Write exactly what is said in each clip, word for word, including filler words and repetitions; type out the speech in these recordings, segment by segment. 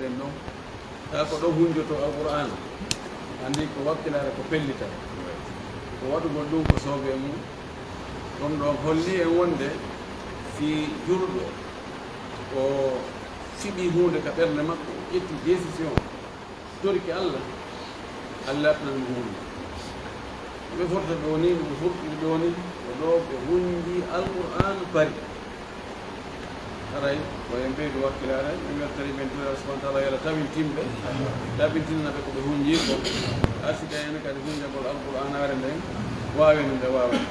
En ɗon, taa ko ɗo hunjotoo Alqur'aana, anndi ko wakkilaare, ko pellital. Ko waɗugol ɗum ko soobee mum. Ɗum ɗon holli en wonde si julɗo o fiɓii huunde ka ɓernde makko, o ƴetti décision, torike Alla, Alla naɓnan mo huunde. Ɓe fotata ɗoo nii, ɓe fotata ɗoo nii, ko ɗoo ɓe hunjii Alqur'aana pari. Haray, ko en ɓeydu wakkilaare, en weltori men, toro Allah subhanahu wa ta'ala, yo Allah tabintin ɓe, tabintinana ɓe ko ɓe hunjii ko, arsika en kadi hunjagol Alqur'aanaare nden, waawen nde waawen.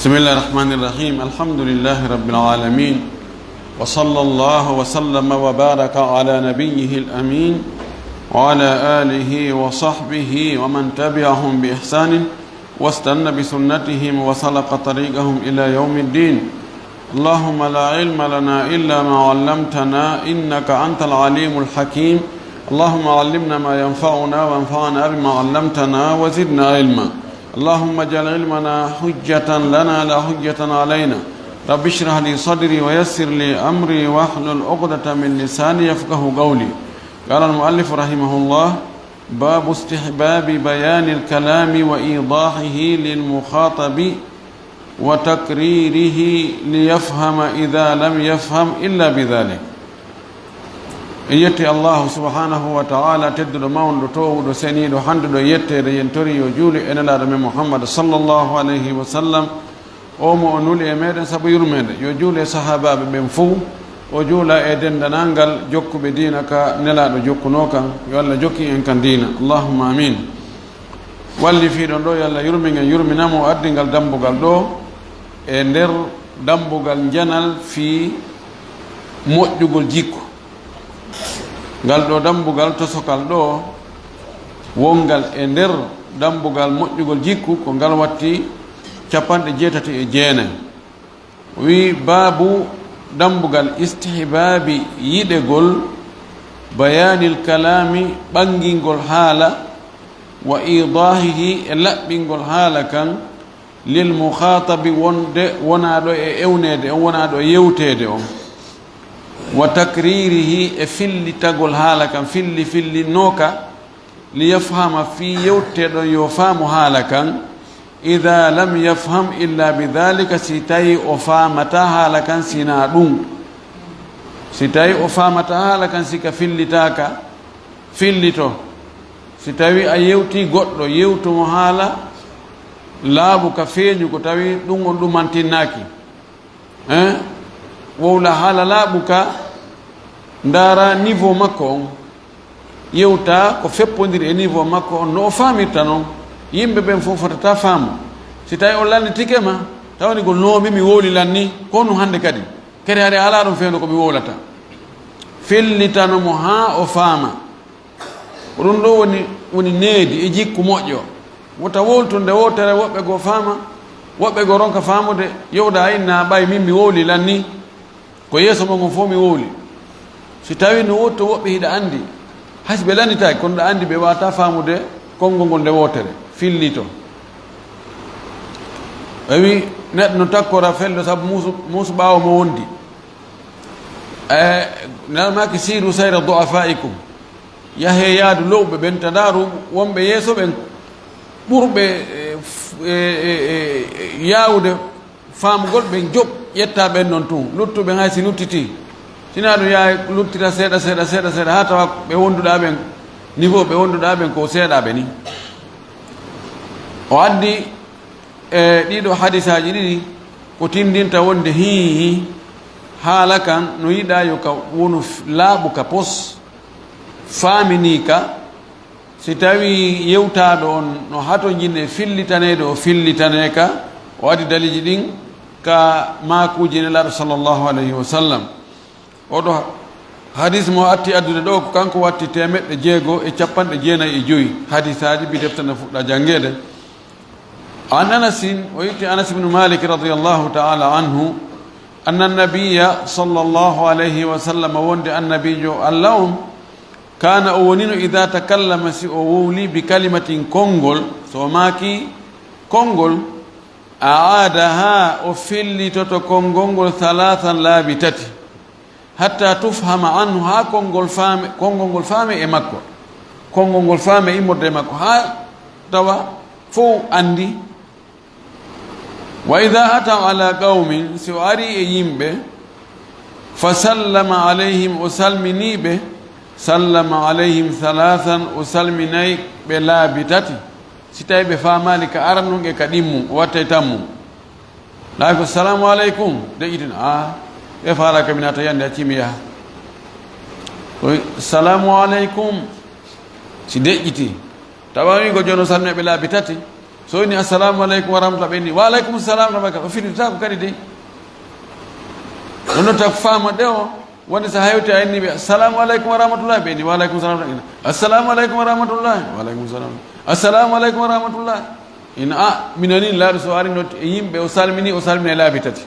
بسم الله الرحمن الرحيم. الحمد لله رب العالمين. وصلى الله وسلم وبارك على نبيه الأمين وعلى آله وصحبه ومن تبعهم بإحسان واستن بسنتهم وسلك طريقهم إلى يوم الدين. اللهم لا علم لنا إلا ما علمتنا إنك أنت العليم الحكيم. اللهم علمنا ما ينفعنا وانفعنا بما علمتنا وزدنا علما. اللهم اجعل علمنا حجة لنا لا حجة علينا. رب اشرح لي صدري ويسر لي أمري واحلل عقدة من لساني يفقه قولي. قال المؤلف رحمه الله: باب استحباب بيان الكلام وإيضاحه للمخاطب وتكريره ليفهم إذا لم يفهم إلا بذلك. En yetti Allahu subhanahu wa ta'ala, tedduɗo, mawnuɗo, toowuɗo, seniiɗo, handuɗo e yetteede, en tori yo juulu e Nelaaɗo men Muhammad sallallahu alayhi wa sallam, o mo o nuli e meɗen sabu yurmeende, yo juulu e sahaabaaɓe ɓen fow, o juula e denndanangal jokkuɓe diina ka Nelaaɗo jokkunoo kan, yo Allah jokkin en kan diina. Allahumma amin. Wallifiiɗo ɗo, yo Allah yurmin en, yurmina mo, addi ngal dambugal ɗo e nder dambugal njanal fii moƴƴugol jikku. Ngal ɗo dambugal tosokal ɗo, wongal e nder dambugal moƴƴugol jikku, ko ngal watti cappanɗe jeetati e jeenay. O wi'i, baabu dambugal istihbaabi yiɗegol, bayaanil kalaami ɓangingol haala, wa iidaahihi e laɓɓingol haala kan, lil mukhaatabi wonde wonaaɗo e ewneede on, wonaaɗo e yewteede on, wa takriirihi e fillitagol haala kan, filli fillinooka, li yafhama fii yewteteeɗo on yo faamu haala kan, idaa lam yafham illa bi daalika si tawii o faamataa haala kan sinaa ɗum, si tawii o faamataa haala kan si ka fillitaaka, fillito. Si tawii a yewtii goɗɗo, yewtu mo haala laaɓuka feeñuka, tawi ɗum on ɗumantinnaaki. Hein? Wowla haala laaɓuka, ndaara niveau makko on. Yewta ko feppondiri e niveau makko on, no o faamirta non. Yimɓe ɓen fow fotata faamu. Si tawii o lannitike ma, tawani ko no mi, mi wowli lan nii, ko non hannde kadi. Kadi hari alaa ɗon fewndo ko mi wowlata. Fillitano mo haa o faama. Ko ɗum ɗoo woni, woni needi e jikku moƴƴo. Wota wowlu to nde wootere, woɓɓe goo faama, woɓɓe goo ronka faamude, yowda a inna ɓay min mi wowli lan nii. Ko yeeso mon ngon fow mi wowli. Si tawii no woodi to woɓɓe hiɗa anndi, hay si ɓe lannitaaki, kono ɗa anndi ɓe waawataa faamude konngol ngol nde wootere. Fillito. Ɓe wi'i, neɗɗo no takkora fello sabu muusu, muusu ɓaawo mo wondi. E, Nelaaɗo maaki, "Siiru sayra du'afaa'ikum." Yahee yaadu lowɓe ɓen, ta ndaaru wonɓe yeeso ɓen ɓurɓe, e, f-, e, e, e, e, yaawude faamugol ɓen joɓ, ƴettaa ɓen non tun. Luttuɓe ɓen hay si luttitii, sinaa ɗum yahay luttita seeɗa, seeɗa, seeɗa, seeɗa, haa tawa ɓe wonduɗaa ɓen, niveau ɓe wonduɗaa ɓen ko seeɗaaɓe ni. O addi e ɗiɗo hadisaaji ɗiɗi ko tindinta wonde hii haala kan no yiɗaa yo ka wonu f-, laaɓu ka pos, faaminii ka, Si tawii yewtaaɗo on no hatonjini e fillitaneede o fillitanee ka, o addi daliiji ɗin ka maakuuji Nelaaɗo sallallahu alayhi wa sallam. Oɗo hadis mo atti addude ɗo ko kanko watti teemeɗɗe jeego e capanɗe jeenayi e jowi hadisaaji bi defte no fuɗɗa janngeede. An Anasin, o itti Anas ibnu Malik radiyallahu ta'ala anhu, anna nabiyya sallallahu alayhi wa sallam, wonde annabiijo Alla on, kaana o wonino ida takallama si o wowli bi kalimatin konngol, so o maaki konngol, aadaha o fillitoto konngol ngol thalathan laabi tati. Hatta tufhama anhu, haa konngol faame, konngol ngol faame e makko. Konngol ngol faame immorde e makko, haa tawa fow anndi. Wa idha ata ala qawmin, si o ari e yimɓe, fa sallama alayhim, o salminii ɓe, sallama alayhim thalathan, o salminay ɓe laabi tati. Si tawi ɓe faamaali ka aranun e ka ɗimmum, o wattay tammum. Naa ko, "Salaamu aleykum," deƴƴitina, "Aa, ɓe faalaaka mi naata yande, accii mi yaha." O wi, "Salaamu aleykum." Si deƴƴiti, tawa wi ko jono salmina ɓe laabi tati. So wini, "Assalaamu aleykum wa rahmatullah," ɓe ni, "Wa aleykum salaam wa rahmatullah," o fillitaako kadi dey. No notta ko faama ɗe o. Wonde so hewti a inni ɓe, "Assalamu aleykum wa rahmatullahi," ɓe inni, "Wa aleykum salam." Ina, "Assalamu aleykum wa rahmatullahi." "Wa aleykum salam." "Assalamu aleykum wa rahmatullahi." Ina, "A, mi nani laaɗo so ari noddi e yimɓe, o salmini, o salmini e laabi tati."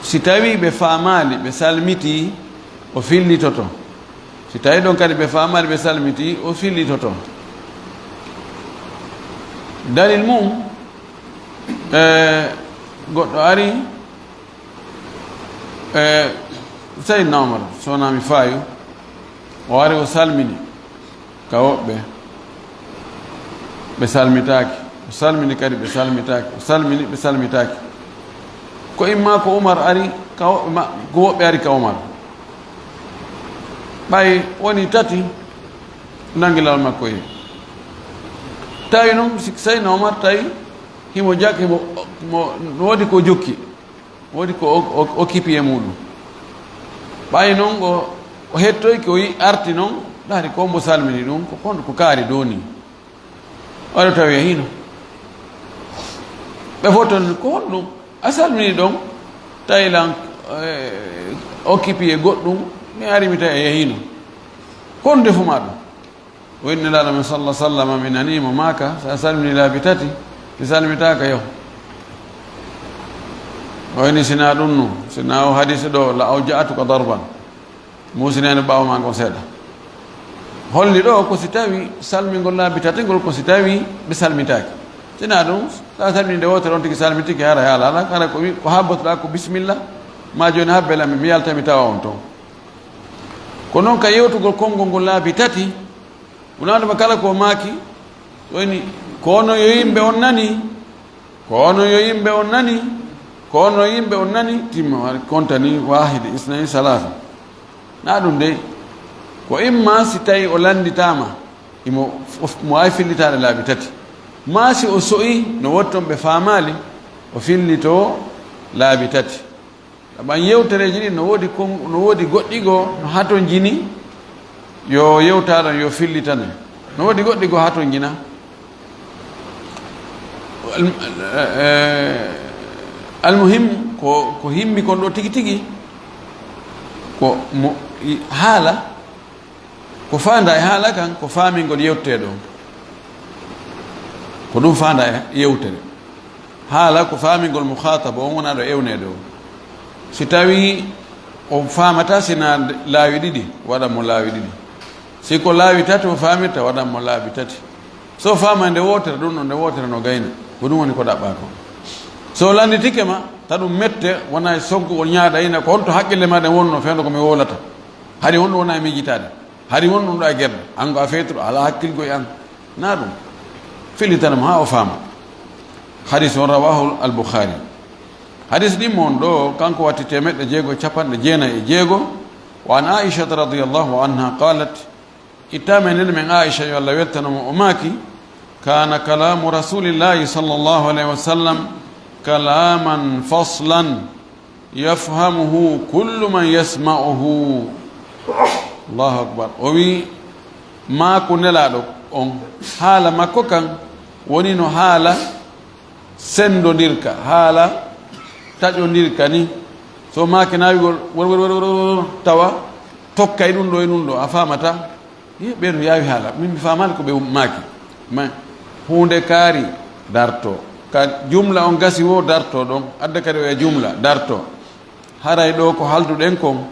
Si tawi ɓe faamaali, ɓe salmiti, o fillitoto. Si tawi ɗon kadi ɓe faamaali, ɓe salmiti, o fillitoto. Dalil mum, e, goɗɗo ari, E, Seydina Omar, so wonaa mi faayu, o ari o salmini ka woɓɓe, ɓe salmitaaki. O salmini kadi, ɓe salmitaaki. O salmini, ɓe salmitaaki. Ko imma ko Umar ari ka woɓɓe ma-, ko woɓɓe ari ka Umar. Ɓay woni tati, nangi lawol makko e. Tawi non, si Seydina Omar tawi himo jak-, himo, mo, no woodi ko jokki. Woodi ko o, o, occupé e muɗum. Ɓay non o, o hettoyke, o yi-, arti non, ɗaari ko mbo salmini ɗum, ko kon, ko kaari dow ni. Waɗa tawi e hino. Ɓe fof ton, "Ko honɗum? A salmini ɗon, tawi lan, eh, occupé e goɗɗum, mi ari mi tawi e hino. Ko honɗum defu ma ɗum?" O inni Nelaaɗo men sallallahu alaihi wasallam, mi nanii mo maaka, si a salmini laabi tati, si salmitaaka yo. O inni, "Sinaa ɗum nun, sinaa o hadiisi ɗo, la awja'tuka darban." Muusinayno ɓaawo maa ngon seeɗa. Holli ɗo ko si tawi salmingol laabi tati ngol ko si tawi ɓe salmitaaki. Sinaa ɗum, si a salmini nde wootere on tigi salmitike hara e haala alaa, hara ko wi-, ko habbotoɗaa ko bismillah, maa jooni habbee lan mi, mi yalta mi tawa on ton. Ko non ka yewtugol konngol ngol laabi tati, Wonaa ɗum kala ko maaki, woni, "Kono yo yimɓe on nani, kono yo yimɓe on nani, kono yo yimɓe on nani," timma, wari kontani, waahidi, isnayi, salaasa. Naa ɗum de, ko imma si tawi o lannditaama, imo, mo waawi fillitaade laabi tati. Maa si o so'i, no wotton ɓe faamaali, o fillitoo laabi tati. Ɓan yewtereeji ɗin no woodi kon, no woodi goɗɗi goo no hatonjini yo yewtaɗon, yo fillitane. No woodi goɗɗi goo hatonjina. Al-, eh, almuhim, ko, ko himmi kon ɗo tigi tigi, ko mo, i, haala, Ko faandaa e haala kan, ko faamingol yewteteeɗo on. Ko ɗum faandaa e yewtere. Haala ko faamingol mukhaatab on wonaa ɗo ewneede on. Si tawii o faamataa sinaa laawi ɗiɗi, waɗan mo laawi ɗiɗi. Si ko laawi tati o faamirta, waɗan mo laabi tati. So faama nde wootere, ɗum ɗo nde wootere no gayna. Ko ɗum woni ko ɗaɓɓaa kon. So lannditike ma, ta ɗum mette, wona e soggugol ñaada ina, ko honto haqqille maaɗa wonno fewndo ko mi wowlata? Hari honɗum wona e miijitaade? Hari won ɗum ɗo e gerde, an ko a fewtuɗo, alaa hakkilgo e an. Na ɗum. Fillitana mo haa o faama. Hadis on rawahu al-Bukhari. Hadis ɗin mo on ɗo, kanko watti teemeɗɗe jeego e capanɗe jeenayi e jeego. Wa an Aishata radiyallahu anha qalat, ittaama e nene men Aisha, yo Allah weltano mo, o maaki, kana kalamu rasulillahi sallallahu alayhi wa sallam kalaman faslan. Yafhamuhu kullu man yasma'uhu. Allahu akbar. O wi, Maaku Nelaaɗo on, haala makko kan woni no haala sendondirka, haala taƴondirka ni. So maaki naawigol wor, wor, wor, wor, wor, tawa tokkay ɗum ɗo e ɗum ɗo, a faamata? Ye, ɓe no yaawi haala. Min mi faamaali ko ɓe maaki. Ma, huunde kaari darto. Ka jumla on gasi wo darto ɗon. Adda kadi o e jumla darto. Haray ɗo ko halduɗen kon,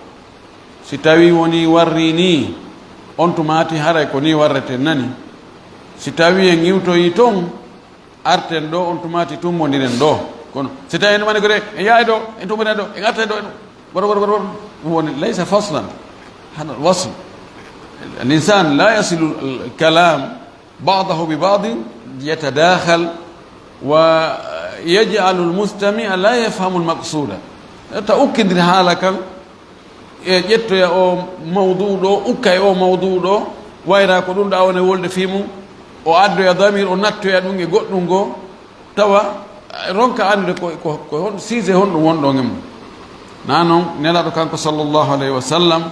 si tawii wonii warrii nii, on tumaati haray ko nii warreten nani. Si tawii en iwtoyii ton, arten ɗo, on tumaati tummbondiren ɗo. Kono si tawii en ɗumani ko de, en yahay ɗo, en tummbondiren ɗo, en artay ɗo, en woro, woro, woro, woro. Ɗum woni laysa faslan, hana wasl. Al-insan la yasilu al-kalam بعضه ببعض يتداخل ويجعل المستمع لا يفهم المقصود. Ta ukkindiri haala kan, e ƴettoya o mawduu ɗo, ukka e o mawduu ɗo, wayra ko ɗum ɗo a woni wolde fii mum, o addoya damir, o nattoya ɗum e goɗɗum goo, tawa ronka anndude ko, ko, ko hon, siise honɗum wonɗon e mum. Naa non, Nelaaɗo kanko sallallahu alayhi wa sallam,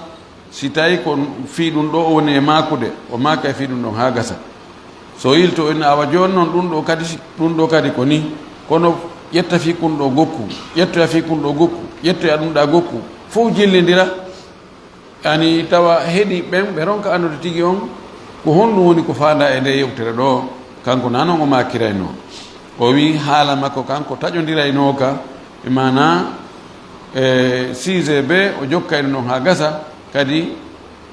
si tawi ko fii ɗum ɗo o woni e maakude, o maaka e fii ɗum ɗon haa gasa. So yilto en awa jooni non ɗum ɗo kadi, ɗum ɗo kadi ko nii. Kono ƴetta fii kun ɗo gokku, ƴettoya fii kun ɗo gokku, ƴettoya ɗum ɗa gokku, fof jillindira. Yani tawa heɗi ɓen ɓe ronka anndude tigi on ko honɗum woni ko faandaa e nde yewtere ɗo, kanko naa non o maakiraynoo. O wi'i haala makko kanko taƴondiraynoo ka, e maanaa, e, siise be o jokkayno non haa gasa, kadi,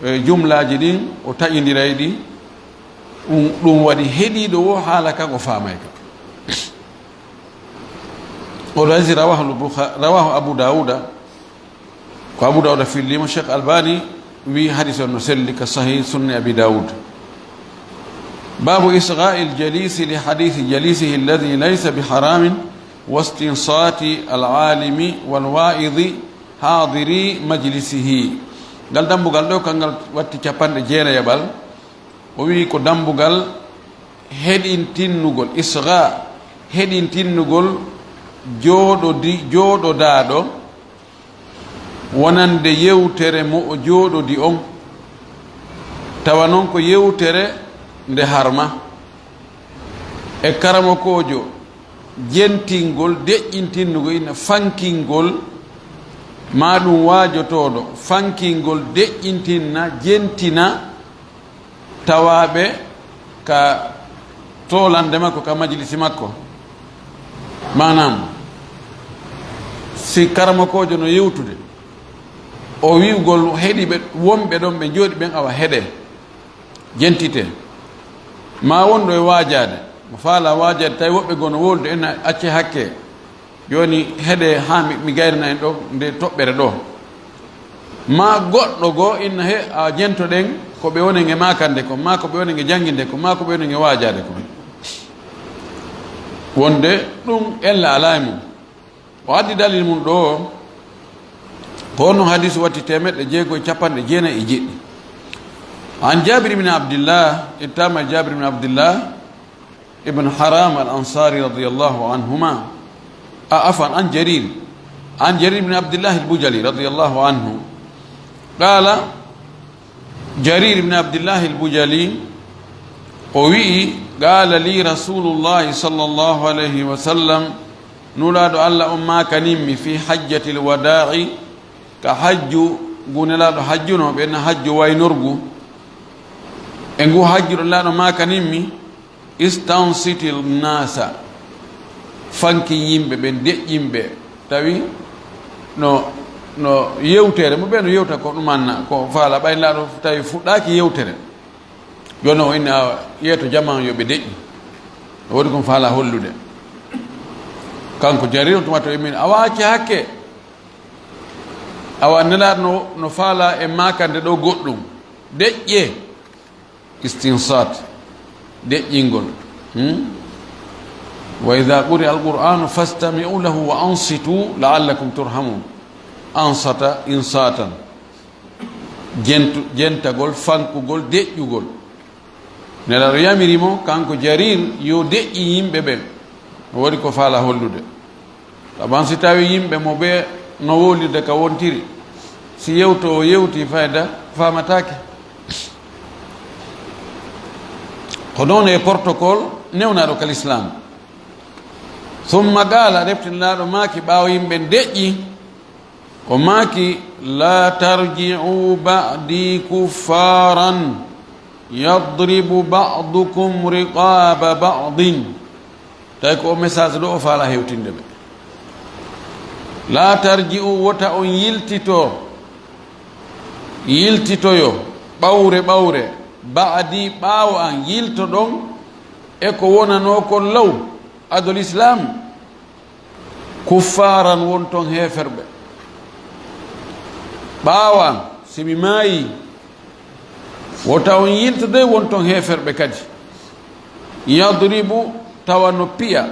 e, jumlaaji ɗin o taƴindiray ɗi, ɗum, ɗum waɗi heɗiiɗo wo haala kan o faamay ka. Oɗo hadisi rawahu al-Bukha-, rawahu Abu Dawuda. Ko Abu Dawuda fillimo, Sheikh Albani wi hadisi on no selli ka Sahih Sunni Abi Dawud. Babu isgha'i al-jalisi li hadithi jalisihi alladhi laysa bi haramin wa istinsati al-alimi wal wa'idhi hadiri majlisihi. Ngal dambugal ɗo, kangal watti capanɗe jeenayaɓal. O wi'i ko dambugal heɗintinnugol, isgha, heɗintinnugol jooɗodi-, jooɗodaaɗo wonande yewtere mo o jooɗodi on. Tawa non ko yewtere nde harma. E karamokoojo jentingol, deƴƴintinnugol, ina fankingol, maa ɗum waajotooɗo, fankingol, deƴƴintinna, jentina, tawaaɓe ka toolannde makko, ka majlisi makko. Maanaam, si karamokoojo no yewtude, o wi'ugol heɗiiɓe wonɓe ɗon ɓe jooɗi ɓen, awa heɗee, jentitee. Maa wonɗo e waajaade, mo faalaa waajaade, tawi woɓɓe goo no wowlude, en acce hakke. Jooni heɗee haa mi, mi gayrana en ɗo nde toɓɓere ɗo. Maa goɗɗo goo inna he a jentoɗen ko ɓe wonen e maakande kon, maa ko ɓe wonen e jannginde kon, maa ko ɓe wonen e waajaade kon. Wonde ɗum ella alaa e mum. O addi dalil mum ɗo, ko honno hadiisu watti teemeɗɗe jeego e capanɗe jeenayi e jeɗɗi. An Jaabir ibn Abdillah, ittama e Jaabir ibn Abdillah, ibn Haram al-Ansari radiyallahu anhuma. A, afwan, an Jarir. An Jarir ibn Abdillah al-Bujali radiyallahu anhu. Qala, Jarir ibn Abdillah al-Bujali, o wi'i, qala li Rasulullahi sallallahu alayhi wa sallam, Nulaaɗo Allah on maakanimmi fi hajjatil wadaa'i, ka hajju ngu Nelaaɗo hajjunoo, ɓen hajju waynorgu. E ngu hajju ɗon Nelaaɗo maakanimmi, Istansitil naasa, fankin yimɓe ɓen, deƴƴin ɓe. Tawi no, no yewtere mo ɓe no yewta ko ɗumanna, ko faala ɓay laaɗo tawi fuɗɗaaki yewtere. Jooni o inni a yeeto jaman yo ɓe deƴƴi. No woodi kon faala hollude. Kanko Jarir on tuma to immin, awa acce hakke. Awa Nelaaɗo no, no faala e maakande ɗo goɗɗum. Deƴƴe. Istinsat, deƴƴingol. Hmm? Wa idha quri'a al-Qur'anu fastami'u lahu wa ansitu la'allakum turhamun. Ansata insatan. Jentu-, jentagol, fankugol, deƴƴugol. Nelaaɗo yamiri mo, kanko Jarir, yo deƴƴi yimɓe ɓen. O waɗi ko faala hollude. Saban si tawi yimɓe mo ɓe no wowlirde ka wontiri, si yewto o yewti fayda faamataake. Ko noon e protocole newnaaɗo ka Lislaam. Summa qaala, reftinaaɗo maaki ɓaawo yimɓe deƴƴi, o maaki, "Laa tarji'uu ba'dii kuffaaran yadribu ba'dukum riqaaba ba'din." Tawi ko o message ɗo o faala hewtinde ɓe. "Laa tarji'uu, wota on yiltito, yiltitoyo, ɓawre ɓawre, ba'dii, ɓaawo an, yiltoɗon e ko wonanoo kon law, adol Islaam, kuffaaran, wonton heeferɓe. Ɓaawo an, si mi maayii, wota on yiltodoy, wonton heeferɓe kadi. Yadribu, tawa no piya,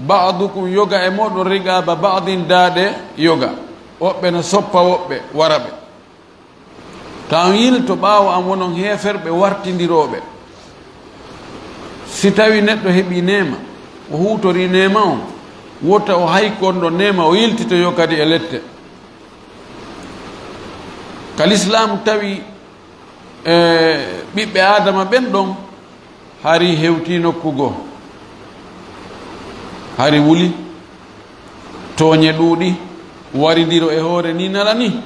ba'dukum, yoga e mooɗon, riqaaba ba'din, daaɗe yoga. Woɓɓe no soppa woɓɓe, wara ɓe. Ta on yilto ɓaawo an, wonon heeferɓe wartindirooɓe. Si tawi neɗɗo heɓii neema, o huutorii neema on, wota o hay kon ɗon neema, o yiltitoyo kadi e lette." Ka Lislaam tawi, e, ɓiɓɓe Aadama ɓen ɗon, hari hewtii nokku goo. Hari wuli, tooñe ɗuuɗi, warindiro e hoore ni nala ni.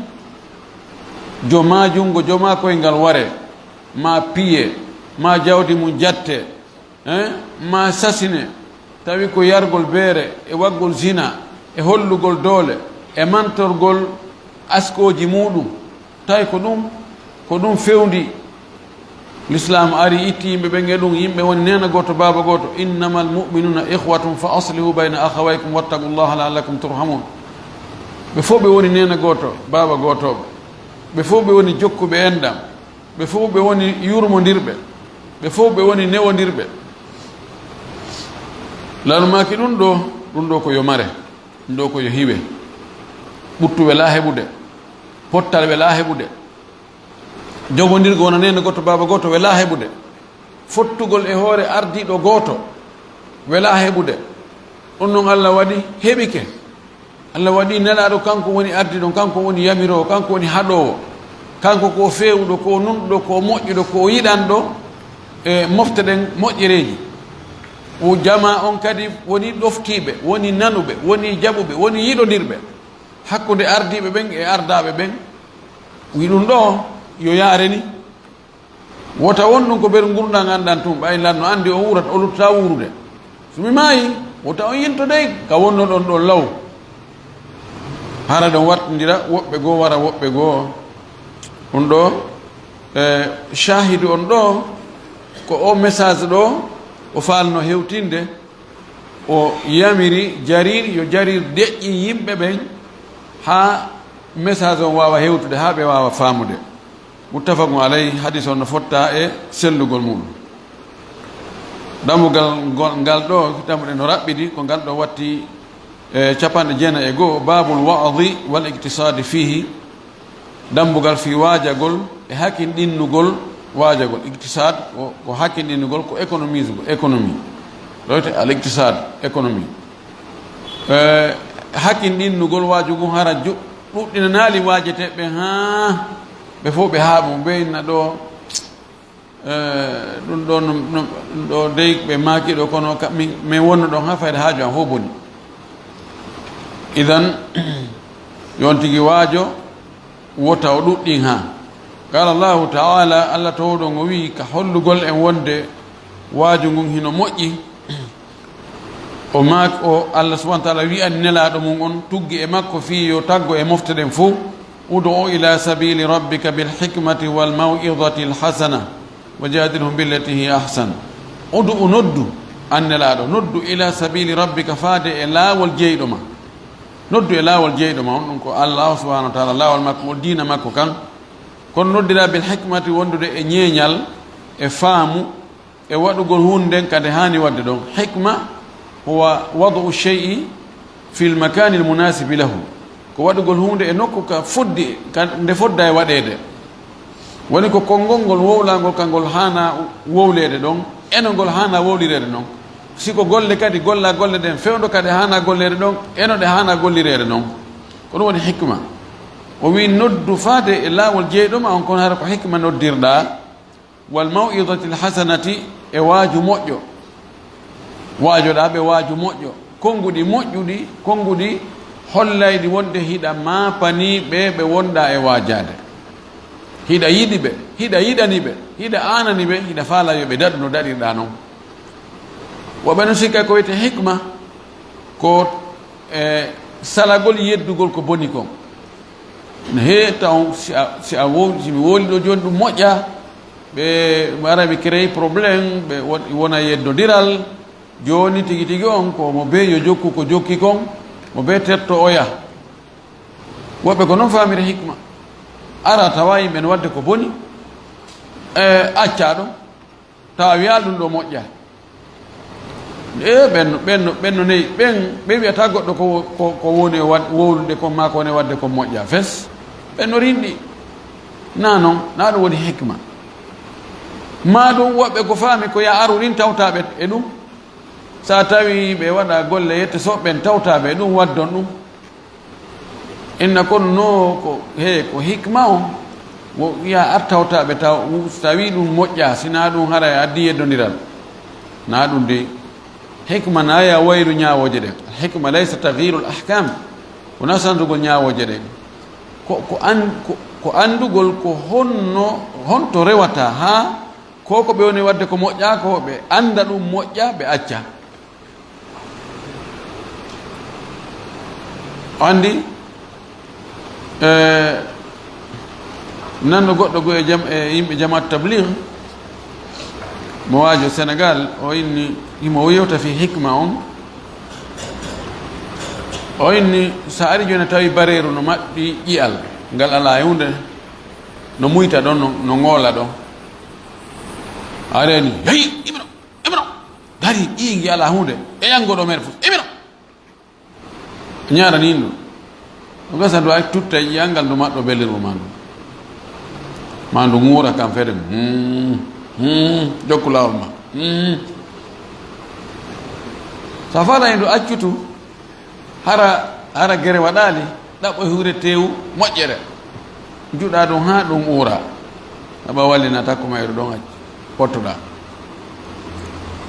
Jomaa junngo, jomaa koyngal ware, maa piye, maa jawdi mum jatte, eh, maa sasine, tawi ko yargol beere, e waggol zina, e hollugol doole, e mantorgol askooji muuɗum. Tawi ko ɗum, ko ɗum fewndi. Lislaam ari, itti yimɓe ɓen e ɗum. Yimɓe woni neena gooto, baaba gooto. "Innamal mu'minuuna ikhwatun fa aslihu bayna akhawaykum wattaqullaha la'allakum turhamun." Ɓe fof ɓe woni neena gooto, baaba gootooɓe. Ɓe fof ɓe woni jokkuɓe enɗam. Ɓe fof ɓe woni yurmondirɓe. Ɓe fof ɓe woni newondirɓe. Laanu maaki, "Ɗum ɗo, ɗum ɗo ko yo mare. Ɗum ɗo ko yo hiwe. Ɓuttu welaa heɓude. Pottal welaa heɓude. Jogondirgol wona neene gooto, baaba gooto welaa heɓude. Fottugol e hoore ardiiɗo gooto welaa heɓude." Ɗum ɗon Alla waɗi, heɓike. Alla waɗi Nelaaɗo, kanko woni ardiiɗo, kanko woni yamiroowo, kanko woni haɗoowo. Kanko ko o feewuɗo, ko o nunɗuɗo, ko o moƴƴuɗo, ko o yiɗanɗo e mofte ɗen moƴƴereeji. O jamaa on kadi woni ɗoftiiɓe, woni nanuɓe, woni jaɓuɓe, woni yiɗondirɓe hakkunde ardiiɓe ɓen e ardaaɓe ɓen. Wi ɗum ɗo yo yaare ni. Wota won ɗum ko ɓeru ngurndan ngandan tun, ɓay lan no andi o wuurat, o luttata wuurude. So mi maayi, wota on yilto dey ka wonnoɗon ɗon law. Hara ɗon wattindira, woɓɓe goo wara woɓɓe goo. Ɗum ɗo, e, shaahidu on ɗo, ko o message ɗo, o faalno hewtinde, o yamiri Jarir, yo Jarir deƴƴin yimɓe ɓen, haa message on waawa hewtude, haa ɓe waawa faamude. Muttafaqun alayhi, hadis on no fotta e sellugol muɗum. Dambugal ngol, ngal ɗo, dambuɗe no raɓɓiɗi, ko ngal ɗo watti, e, capanɗe jeenayi e go'o, babul wa'di wal iqtisaadi fiihi, dambugal fii waajagol e hakinɗinnugol waajagol. Iqtisaad ko, ko hakinɗinnugol, ko économisugol, économie. Ɗo wiyete al iqtisaad, économie. E, hakinɗinnugol waaju ngun hara ju-, ɗuɗɗinanaali waajeteeɓe ɓen haa ɓe fof ɓe haaɓu. Ɓe inna ɗo, e, ɗum ɗo, no, no, ɗum ɗo dey ɓe maaki ɗo, kono ka, min, min wonno ɗon haa fayde haaju an fof boni. Idan, yon tigi waajo, wota o ɗuɗɗin haa. Qaala Allahu ta'ala, Alla towɗo on o wi'i, ka hollugol en wonde waaju ngun hino moƴƴi, o maak-, o Alla subhanahu wa ta'ala wi'ani Nelaaɗo mum on, tuggi e makko fii yo taggo e mofte ɗen fow, "Ud'u ila sabili rabbika bil hikmati wal maw'izati al hasana, wa jadilhum billati hiya ahsan." "Ud'u", noddu, an Nelaaɗo, noddu, "ila sabili rabbika", faade e laawol jeyɗo ma. Noddu e laawol jeyɗo ma on, ɗum ko Alla subhanahu wa ta'ala, laawol makko ngol, diina makko kan. Kono noddira bil hikmati, wondude e ñeeñal, e faamu, e waɗugol huunde nden ka nde haani waɗde ɗon. Hikma huwa wad'u shay'i fil makanil munasibi lahu. Ko waɗugol huunde e nokku ka foddi, ka nde fodda e waɗeede. Woni ko konngol ngol wowlangol ka ngol haana wowleede ɗon, e no ngol haana wowlireede ɗon. Si ko golle kadi, golla golle ɗen fewndo ka ɗe haana golleede ɗon, e no ɗe haana gollireede ɗon. Ko ɗum woni hikma. O wi'i, noddu faade e laawol jeyɗo ma on, kono hara ko hikma noddirɗaa. Wal maw'izatil hasanati, e waaju moƴƴo. Waajoɗaa ɓe waaju moƴƴo. Konguɗi moƴƴuɗi, konguɗi hollayɗi wonde hiɗa maapanii ɓe ɓe wonɗaa e waajaade. Hiɗa yiɗi ɓe, hiɗa yiɗani ɓe, hiɗa aanani ɓe, hiɗa faalaa yo ɓe daɗu no daɗirɗaa non. Woɓɓe no sikka ko wi'etee hikma, ko, e, salagol yeddugol ko boni kon. No hee taw si a, si a wo-, si mi wowli ɗoo jooni ɗun moƴƴaa, ɓe ara ɓe créer problème, ɓe won-, wona yeddondiral, jooni tigi tigi on ko mo bee yo jokku ko jokki kon, mo bee terto oya. Woɓɓe ko non faamira hikma. Ara tawa yimɓe no waɗde ko boni, e, accaa ɗon. Tawa wi'a ɗun ɗoo moƴƴaa. E ɓen, ɓen, ɓen no neyi, ɓen, ɓe wi'ataa goɗɗo ko, ko, ko woni e wad-, wowlude kon maa ko woni e waɗde kon moƴƴaa fes. Ɓen no rinɗi. Naa non, naa ɗun woni hikma. Maa ɗun woɓɓe ko faami ko yo a aru ɗin tawtaa ɓe e ɗun. Si a tawii ɓe waɗa golle yette so ɓen tawtaa ɓe e ɗun waddon ɗun. Inna kono no ko, he, ko hikma on, wo wi'a ar tawtaa ɓe taw, so tawii ɗun moƴƴaa, si naa ɗun haray addi yeddondiral. Naa ɗun de, hikma naa yo waylu ñaawooje ɗen. Al hikma laysa taghyirul ahkam, wonaa sandugol ñaawooje ɗen. Ko, ko an-, ko, ko andugol ko honno, honto rewata haa ko ko ɓe woni waɗde ko moƴƴaa ko, ɓe anda ɗun moƴƴaa, ɓe acca. O anndi, eh, nanɗo goɗɗo goo e jam-, e yimɓe jamaat tabligh, mo waajo Senegal, o inni, himo yewta fii hikma on. O inni, so a ari jooni a tawi bareeru no maɓɓi ƴi'al, ngal alaa e huunde, no muyta ɗon, no, no ŋoola ɗon. A reeni, hey, Ibra! Imino! Dari ƴiiŋ alaa huunde. E ƴanngo ɗo meere fof. Imino! Ñaarani ɗum. Ɗum gasa ndu ay tutta e ƴiiŋ ngal ndu maɗɗo bellirwo maa ndu. Maa ndu ŋuura kam fede. Hmm. Hmm. Jokku laawol ma. Hmm. So a faalaani ndu accu tun, hara, hara gere waɗaali, ɗaɓɓo huure teewu moƴƴere. Juɗaa ɗum haa ɗum uura. Aɓa wallina takko mayru ɗon accu. Pottuɗaa.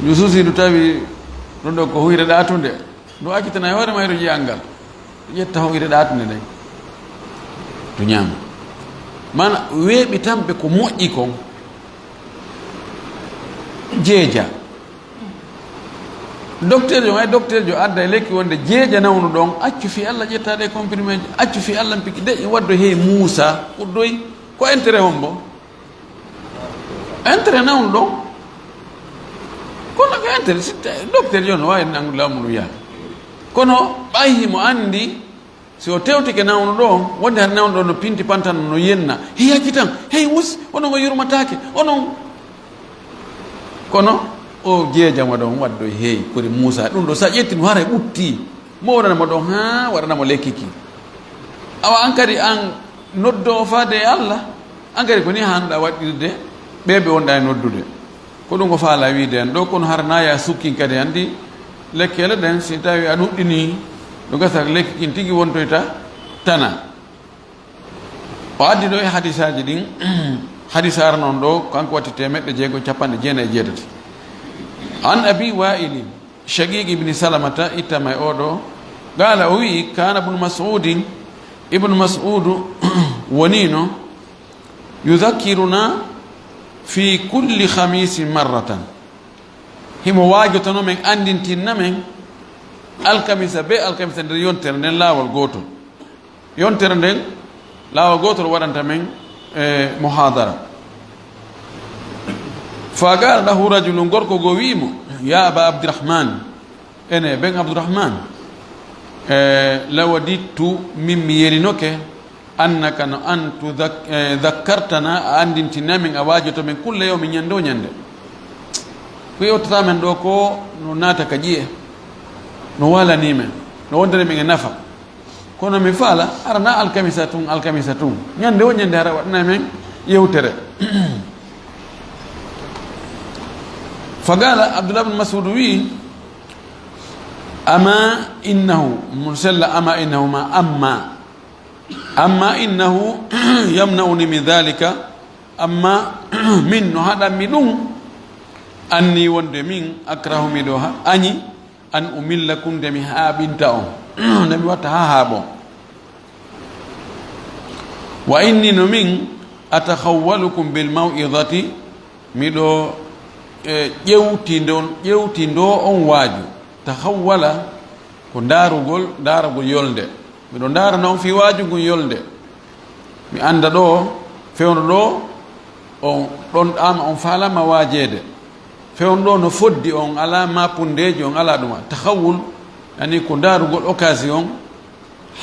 Ndu suusii ndu tawi ɗum ɗon ko huyre ɗaatunde. Ndu accitana e hoore mayru ƴiiŋ ngal. Ƴetta huyre ɗaatunde nden. Ndu ñaama. Mana weeɓi tan ɓe ko moƴƴi kon. Jeeja. Docteur jo, hay docteur jo adda e lekki wonde jeeja nawnu ɗon, accu fii Alla ƴettaade e comprimé ji, accu fii Alla piki, de waddo hey Muusa, uddoy, ko intérêt hombo? Intérêt nawnu ɗon. Kono ko intérêt, si te-, docteur jo no waawi nangude laamu ndu yaa. Kono ɓay himo anndi, si o tewtike nawnuɗo on, wonde hara nawnuɗo on no pinti pantano, no yenna. Hey, acci tan, hey, wus, onon o yurmataake, onon. Kono o jeejama ɗon waddo, hey, kori Muusa, ɗum ɗo, sa ƴetti mo, haray ɓutti. Mo waɗana mo ɗon, haa waɗana mo lekki ki. Awa, an kadi, an noddoowo faade e Alla, an kadi ko ni haanɗa waɗirde ɓe ɓe wonɗa e noddude. Ko ɗum o faalaa wiide en ɗoo, kono hara naa ya sukkin kadi anndi lekkeele ɗen, si tawii a nuɗɗinii, no gasa lekki kin tigi wontoyta tana. O addi ɗoo e hadisaaji ɗin, hadis arano on ɗoo, kanko watti teemeɗɗe jeego e capanɗe jeenayi e jeetati. An Abi Wa'il, Shaqiq ibni Salamata, ittama e oo ɗoo, qaala, o wi'i, kaana Ibnu Mas'udin, Ibnu Mas'udu woniino, yudhakkiruna fi kulli khamisin marratan. Himo waajotano men, anndintinna men, alkamisa bee alkamisa nder yontere nden laawol gootol. Yontere nden laawol gootol waɗanta men, e, muhaadara. Fa qaala lahu rajulun, gorko goo wi'i mo, ya Aba Abdirahman, ene ben Abdirahman, e, lawadittu, min mi yelinoke, annaka no an tu dhak-, eh, dhakkartana, a anndintinaa min, a waajoto min kulla yawmin, ñannde o ñannde. Ko yewtataa men ɗoo ko no naata ka ƴi'e, no waalanii men, no wondani min e nafa. Kono mi faala, hara naa alkamisa tun, alkamisa tun. Ñannde o ñannde hara waɗanaa men yewtere. Fa qaala, Abdullah bin Mas'ud wi'i, ama innahu, mun sella, ama innahu ma, amma. Amma innahu yamna'uni min dhalika, Amma min no haɗanmi ɗun, anni wonde min akrahu miɗo ha-, añi, an umillakum nde mi haaɓinta on, nde mi watta ha haaɓon. Wa inni no min atakhawwalukum bil maw'izati, miɗo, e, ƴewtindon, ƴewtindoo on waaju. Takhawwala ko ndaarugol, ndaarugol yolnde. Miɗo ndaarana on fii waaju ngun yolnde. Mi annda ɗoo, fewndo ɗoo, on ɗon ɗaama, on faalama waajeede. Fewndo ɗoo no foddi, on alaa maapundeeji, on alaa ɗuma. Takhawwul, yani ko ndaarugol occasion,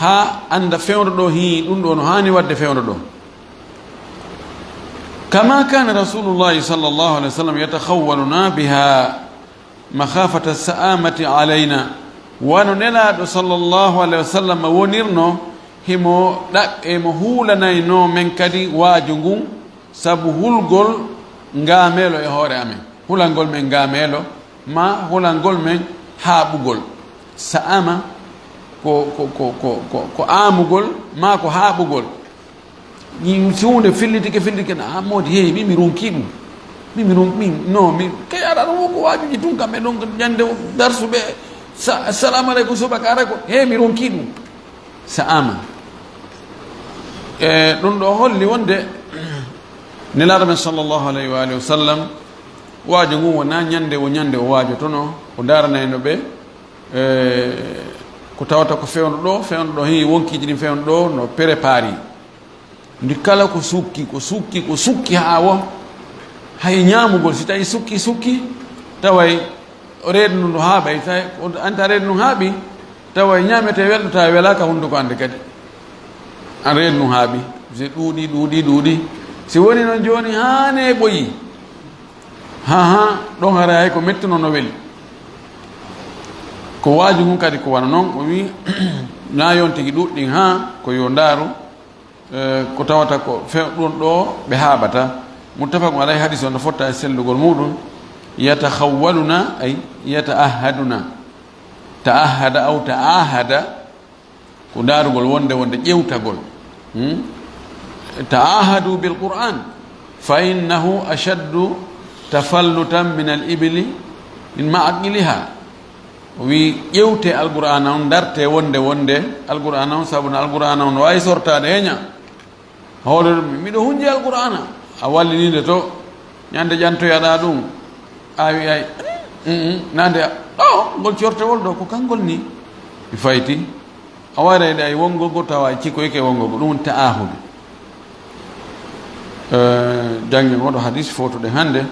haa annda fewndo ɗoo, hii, ɗun ɗoo no haani waɗde fewndo ɗoo. Kama kana Rasulullahi sallallahu alaihi wasallam yatakhawwaluna biha makhafata sa'amati alaina. Wano Nelaaɗo sallallahu alaihi wasallam wonirno, himo ɗa-, himo huulanaynoo men kadi waaju ngun, sabu hulgol ngaameelo e hoore amen. Hulangol men ngaameelo, maa hulangol men haaɓugol. Sa'ama ko, ko, ko, ko, ko, ko aamugol, maa ko haaɓugol. Ni si huunde fillitike, fillitike, na, "Ah, moodi, hey, min mi ronkii ɗun. Min mi ron-, min, no, min, kay aɗa ɗon wonko waajuuji tun kamɓe ɗon, ñande darsu ɓe, sa-, assalamu aleykum subaka, ara ko, hey, mi ronkii ɗun." Sa'ama. E, ɗun ɗoo holli wonde Nelaaɗo men sallallahu alayhi wa alihi wa sallam, waaju ngun wonaa ñande wo ñande o waajotonoo, o ndaaranayno ɓe, e, ko tawata ko fewndo ɗoo, fewndo ɗoo, hii wonkiiji ɗin fewndo ɗoo no prépari. Ndi kala ko sukki, ko sukki, ko sukki haa woo, hay ñaamugol, si tawi sukki, sukki, taway reedu ndun no haaɓay, tawi on anta reedu ndun haaɓi, taway ñaametee welɗo, tawi welaaka hunduko annde kadi. An reedu ndun haaɓi, si ɗuuɗi, ɗuuɗi, ɗuuɗi. Si woni non jooni haa ne ɓoyi. Ha, ha, ɗon haray hay ko mettuno no weli. Ko waaju ngun kadi ko wano non, o wi, na yon tigi ɗuuɗɗin ha, ko yo ndaaru, e, ko tawata ko fe-, ɗun ɗoo ɓe haaɓata. Muttafaqun alayhi, hadis on no fotta e sellugol muɗun. Yatakhawwaluna, ay, yata'ahhaduna. Ta'ahhada aw ta'ahada, ko ndaarugol wonde, wonde ƴewtagol. Hmm? Ta'ahadu bil Qur'an, fa innahu ashaddu tafallutan min al ibli min ma'aqiliha. O wi'i, ƴewte Alqur'aana on, ndarte wonde, wonde Alqur'aana on, sabu no Alqur'aana on no waawi sortaade heña. Hoore ɗum, miɗo hunji Alqur'aana. A walliniinde to, ñande ƴantoyaɗaa ɗum. A wi'ay, "Mm, mm, nande, ɗo, ngol cortewol ɗo, ko kangol ni." Mi fayti. A waray ɗay wongol go tawa cikkoyke wongol go. Ɗum woni ta'ahudu. Eh, janngen oɗo hadis fowtoɗen hannde,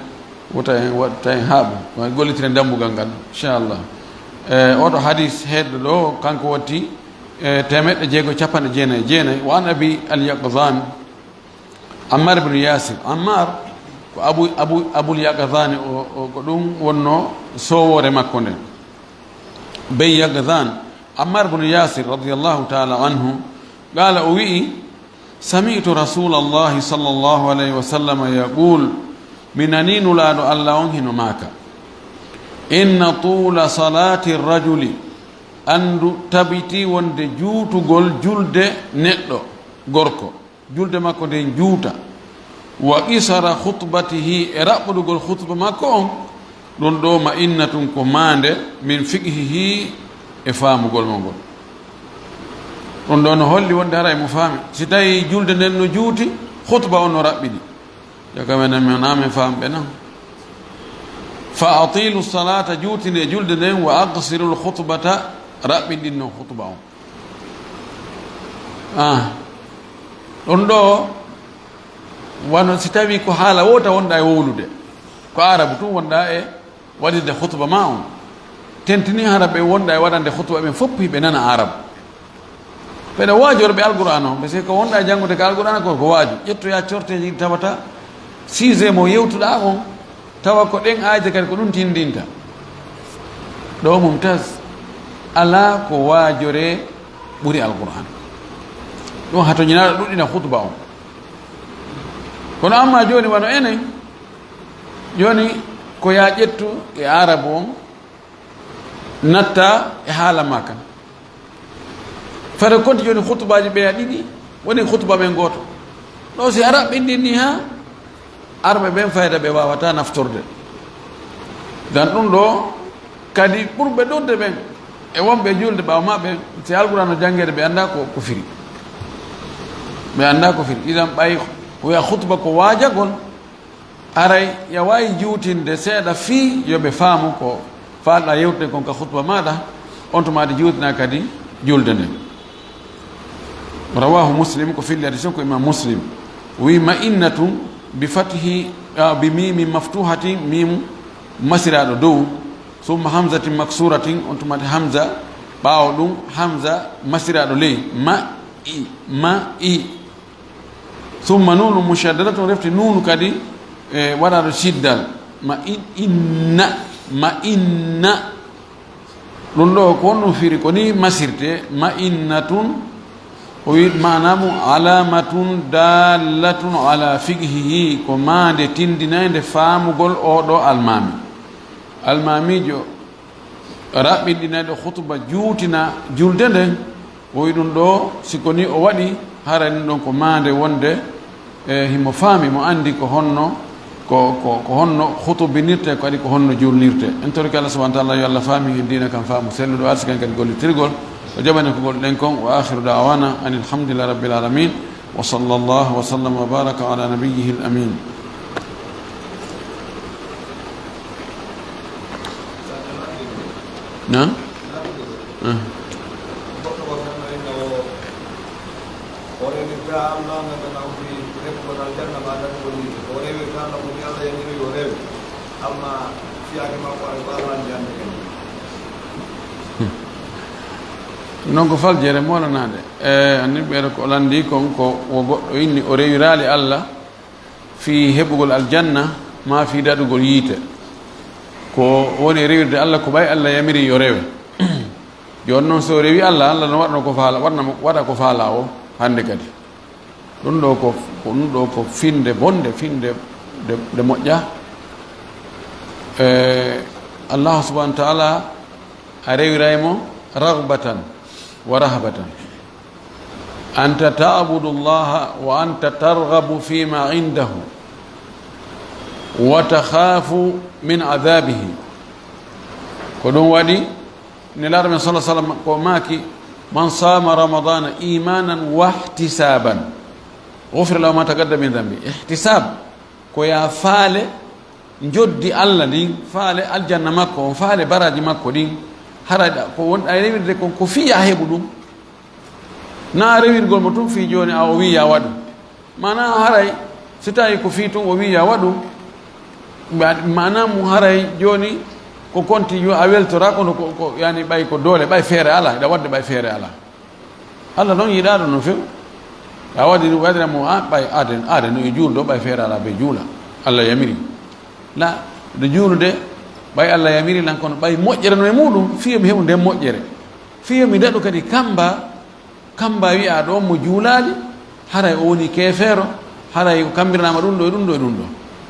wota en waɗ-, ta en haaɓu. Ma gollitiren dambugal ngal, inchallah. Eh, oɗo hadis heedɗo ɗo, kanko watti, eh, teemeɗɗe jeego e capanɗe jeenayi e jeenayi. Wa an Abi al-Yaqzan, Ammar ibn Yasir. Ammar ko Abu, Abu, Abul Yaqzan o, o, ko ɗum wonno soowoore makko nden. Bey Yaqzan, Ammar ibn Yasir radiyallahu ta'ala anhu, qala, o wi'i, sami'tu Rasulallahi sallallahu alayhi wa sallam yaqul, mi nani Nulaaɗo Allah on hino maaka, inna tuula salati rajuli, anndu tabiti wonde juutugol julde neɗɗo gorko, julde makko nden juuta, wa qisara khutbatihi, e raɓɓuɗugol khutba makko on, ɗun ɗo ma'innatun ko maande min fiqhihi e faamugol mo ngol. Ɗun ɗo no holli wonde haray mo faami. Si tawi julde nden no juuti, khutba on no raɓɓiɗi. Jaka men, men, men faamɓe non. Fa atilu salata, juutine julde nden, wa aqsirul khutbata, raɓɓinɗin non khutba on. Ah. Ɗun ɗo, wano si tawi ko haala wota wonɗa e wowlude, ko Aarabu tun wonɗa e waɗirde khutba ma on. Tentini hara ɓe wonɗa e waɗande khutba ɓen fof hiɓe nana Aarabu. Ɓeɗa waajorɓe Alqur'aana on, parce que ko wonɗa e janngude ka Alqur'aana ko, ko waaju. Ƴettoya corteeji ɗi tawata sujet mo yewtuɗa on, tawa ko ɗen aayeeje kadi ko ɗum tindinta. Ɗo Mumtaz, alaa ko waajoree ɓuri Alqur'aan. Ɗum hatonjinaaɗo ɗuɗɗina khutba on. Kono amma jooni wano enen, jooni ko yaa ƴettu e Aarabu on, natta e haala ma kan. Fare konti jooni khutbaaji ɓeya ɗiɗi, woni khutba men gooto. Ɗo si a raɓɓinɗin ni haa, arɓe ɓen fayda ɓe waawataa naftorde. Dan ɗum ɗoo kadi ɓurɓe ɗuuɗude ɓen e wonɓe e juulde ɓaawo maɓɓe, si Alqur'aana no janngeede, ɓe anndaa ko, ko firi. Ɓe anndaa ko firi. Idan ɓay wi'a khutba ko waajagol, aray ya waawi juutinde seeɗa fii yo ɓe faamu ko faalɗaa yewtude kon ka khutba maaɗa, on tuma aɗa juutina kadi juulde nden. Rawaahu Muslim, ko filli hadis on ko Imam Muslim. O wi'i, "Ma'innatun bi fathi, ah, bi mimin maftuhatin, mim masiraaɗo dow, summa hamzatin maksuratin, on tuma hamza, ɓaawo ɗum hamza masiraaɗo ley, ma'i, ma'i. Summa nunun mushaddadatun, refti nunu kadi, e, waɗaaɗo shiddal. Ma in, inna, ma inna." Ɗum ɗoo ko honɗum firi? Ko nii masirte, ma inna tun, o wi maanaa mum, "Alaamatun daallatun ala fiqhihi", ko maande tindinaynde faamugol oo ɗoo almaami. Almaamiijo raɓɓinɗinayɗo khutba juutina julde nden, o wi ɗum ɗoo, si ko nii o waɗi, haray ɗum ɗon ko maande wonde, e, himo faami, mo anndi ko honno, ko, ko, ko honno khutubinirte, kadi ko honno julnirte. En torike Allah subhanahu wa ta'ala yo Allah faami en diina kan faamu selluɗo, arsika en kadi gollitirgol, o jaɓani ko golluɗen kon. Wa akhiru da'wana anil hamdulillahi rabbil alamin. Wa sallallahu wa sallam wa baraka ala nabiyyihil amin. Naam? Ah. Hmm. Non ko faljere moolanaande. E, anni ɓeeɗo ko lanndii kon ko wo goɗɗo inni o rewiraali Allah fii heɓugol aljanna, maa fii daɗugol yiite. Ko woni e rewirde Allah, ko ɓay Allah yamiri yo rewe. Jooni non, so o rewi Allah, Allah no waɗano ko faala, waɗna mo, waɗa ko faala o hannde kadi. Ɗum ɗoo ko, ko, ɗum ɗoo ko finde bonde, finde de, de moƴƴa. E, Allah subhanahu wa ta'ala a rewiray mo raghbatan wa rahbatan. Anta ta'budu Allaha wa anta targhabu fima indahu wa takhafu min adhabihi. Ko ɗum waɗi Nelaaɗo men sallallahu alaihi wasallam ko maaki, "Man sama Ramadana imanan wa ihtisaban, ghufira lahu ma taqaddama min dhanbi." Ihtisab, ko ya faale njoddi Allah ndin, faale aljanna makko on, faale baraaji makko ɗin, haray ɗa, ko wonɗa e rewirde kon, ko fii ya heɓu ɗum. Na rewirgol mo tun fii jooni a o wi'i ya waɗu. Maanaa haray, si tawi ko fii tun o wi'i ya waɗu, ma-, maanaa mum haray jooni ko konti yo a weltora, kono ko, ko, yani ɓay ko doole, ɓay feere alaa, hiɗa waɗde ɓay feere alaa. Allah non yiɗaa ɗum no few. A waɗi ɗum, waɗira mo, a, ɓay aaden, aaden no e juulde, ɓay feere alaa, ɓe juula. Allah yamiri. La, ɗo juulude, ɓay Allah yamiri lan, kono ɓay moƴƴere no e muɗum, fii yo mi heɓu nden moƴƴere. Fii yo mi daɗu kadi kamba, kamba wi'a ɗo mo juulaali, haray o woni keefeero, haray o kambirnaama ɗum ɗo e ɗum ɗo e ɗum ɗo.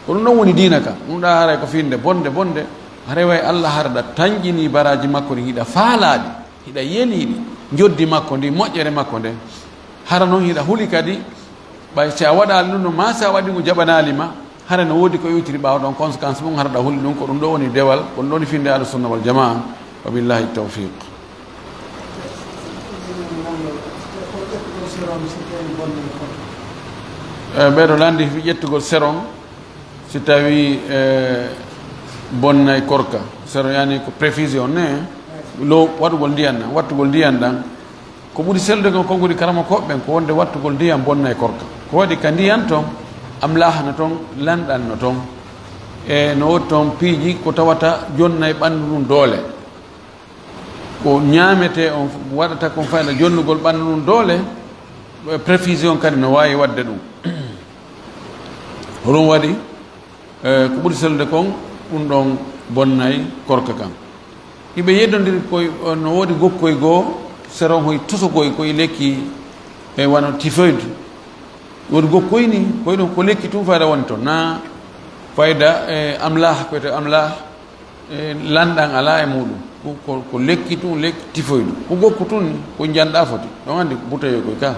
Ko ɗum ɗon woni diina ka. Ɗum ɗa haray ko fiinde bonde, bonde. Haray way Allah hara ɗa tanƴini baraaji makko ɗin, hiɗa faalaaɗi. Hiɗa yeliiɗi njoddi makko ndin, moƴƴere makko nden. Hara non hiɗa huli kadi, ɓay si a waɗaali ɗum no, maa si a waɗi ngu jaɓanaali ma, hara no woodi ko iwtiri ɓaawo ɗon, conséquence mum hara ɗa huli ɗum, ko ɗum ɗo woni dewal, ko ɗum ɗo woni finde Ahlu Sunna wal Jamaa. Wa billahi tawfiq. E, ɓeɗo lanndi fi ƴettugol seron, si tawi, e, bonnay korka. Seron yani ko perfusion ne, lo waɗugol ndiyan ɗan, wattugol ndiyan ɗan. Ko ɓuri sellude kon, konguɗi karamokooɓe ɓen, ko wonde wattugol ndiyan bonnay korka. Ko waɗi ka ndiyan ton, amlaaha no ton, lanɗan no ton. E no woodi ton piiji ko tawata jonnay ɓanndu ndun doole. Ko ñaametee on waɗata kon fayda jonnugol ɓanndu ndun doole, perfusion kadi no waawi waɗde ɗum. Ko ɗum waɗi, e, ko ɓuri sellude kon, ɗum ɗon bonnay korka kan. Hiɓe yeddondiri koy, no woodi gokkoy goo, seron hoy tosokoy koy lekki, e, wano typhoïde. Woodi gokkoy ni, koy ɗum ko lekki tun fayda woni ton. Na fayda, e, amlah, ko wiyetee amlah, e, lanɗan alaa e muɗum. Ko, ko, ko lekki tun, lekki typhoïde. Ko gokku tun ni, ko njanɗa foti. Ɗon anndi bouteille koy ka.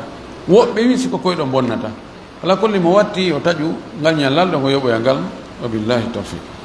Woɓɓe wi si ko koy ɗon bonnata. Alaa kulli, mo watti yo taƴu ngal ñallal ɗo ngo yoɓoya ngal. Wa billahi tawfiq.